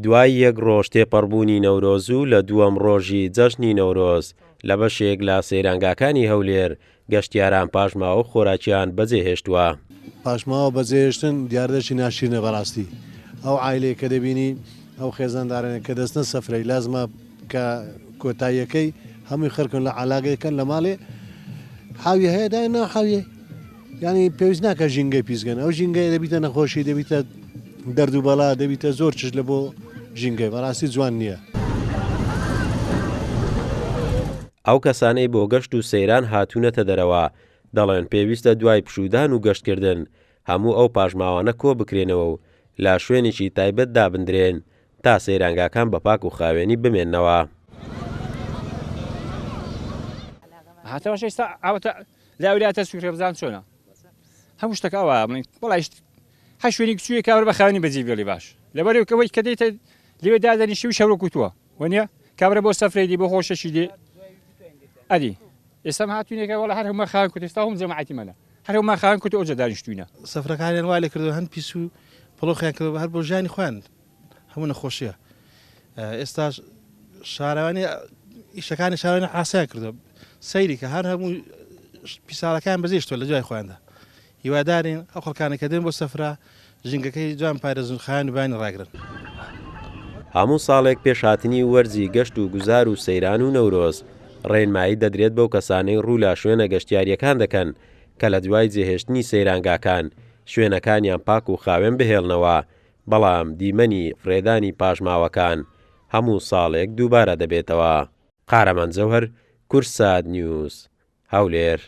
دوای یەک ڕۆژ تێپەڕبوونی نەورۆز و لە دووەم ڕۆژی جەژنی نەورۆز، لە بەشێک لە سەیرانگاکانی هەولێر گەشتیاران پاشماوە و خۆراکیان بەجێهێشتووە. پاشماوە بەجێهێشتن دیاردەکی ناشیرنە بەڕاستی ئەو عایلەیە کە دەبینی ئەو خێزاندارانە کە دەچنە سەفرەی لازمە کە کۆتاییەکەی هەمووی خەرکن لە عەلاگەیەکەن لە ماڵێ حاویە هەیە دای ناو حاویە یانی پێویست ناکە ژینگەی پیسکەن ئەو ژینگەیە دەبیتە نەخۆشی دەبیتە دەرد و بەڵا دەبیتە زۆر چش لە بۆ ژینگەی بەڕاستی جوان نییە. ئەو کەسانەی بۆ گەشت و سەیران هاتوونەتە دەرەوە دەڵێن پێویستە دوای پشوودان و گەشتکردن هەموو ئەو پاشماوانە کۆبکرێنەوە و لە شوێنێکی تایبەت دابندرێن تا سەیرانگاکان بە پاک و خاوێنی بمێننەوە. لە ئەولاتە سوورە بزان چۆنە هەموو شتەکە ئەوە بڵین وڵی هەر شوێنێک چووی کابرا بە خاوێنی بەجێ بێڵی باش لەبەر ئەوەی کە دێتە لێ دادەنیشی و شەورە کوتووە وەنیە کابرا بۆ سەفرەی دی بۆ خۆشەشی دێ ئەدی ئێستا هاتوینێکە وڵا هەر هەموو خاوێن کوت ئێستا هەم جەماعەتی منە هەر هەموو خاوێن کوت ئەوجا دانیشتوینە سەفرەکانیان وا لێ کردووە هەن پیس و پڵۆخیان کردووە هەر بۆ ژیانی خۆیان هەموو نەخۆشیە ئێستاش شارەوانی ئیشەکانی شارەوانی ئاسیان کردو سەیری کە هەر هەموو پیساڵەکان بەجێشتوە لە دوای خۆیاندا هیوادارین ئەو خەڵکانە کە دێن بۆ سەفرە ژینگەکەی جوان پارێزن خایەن و بانی ڕاگرن. هەموو ساڵێک پێش هاتنی وەرزی گەشت و گوزار و سەیران و نەورۆز، ڕێنمایی دەدرێت بەو کەسانەی ڕوو لە شوێنە گەشتیارییەکان دەکەن کە لە دوای جێهێشتنی سەیرانگاکان شوێنەکانیان پاک و خاوێن بهێڵنەوە بەڵام دیمەنی فڕێدانی پاشماوەکان هەموو ساڵێک دووبارە دەبێتەوە. قارەمان جەوهەر، کوردسات نیوز، هەولێر.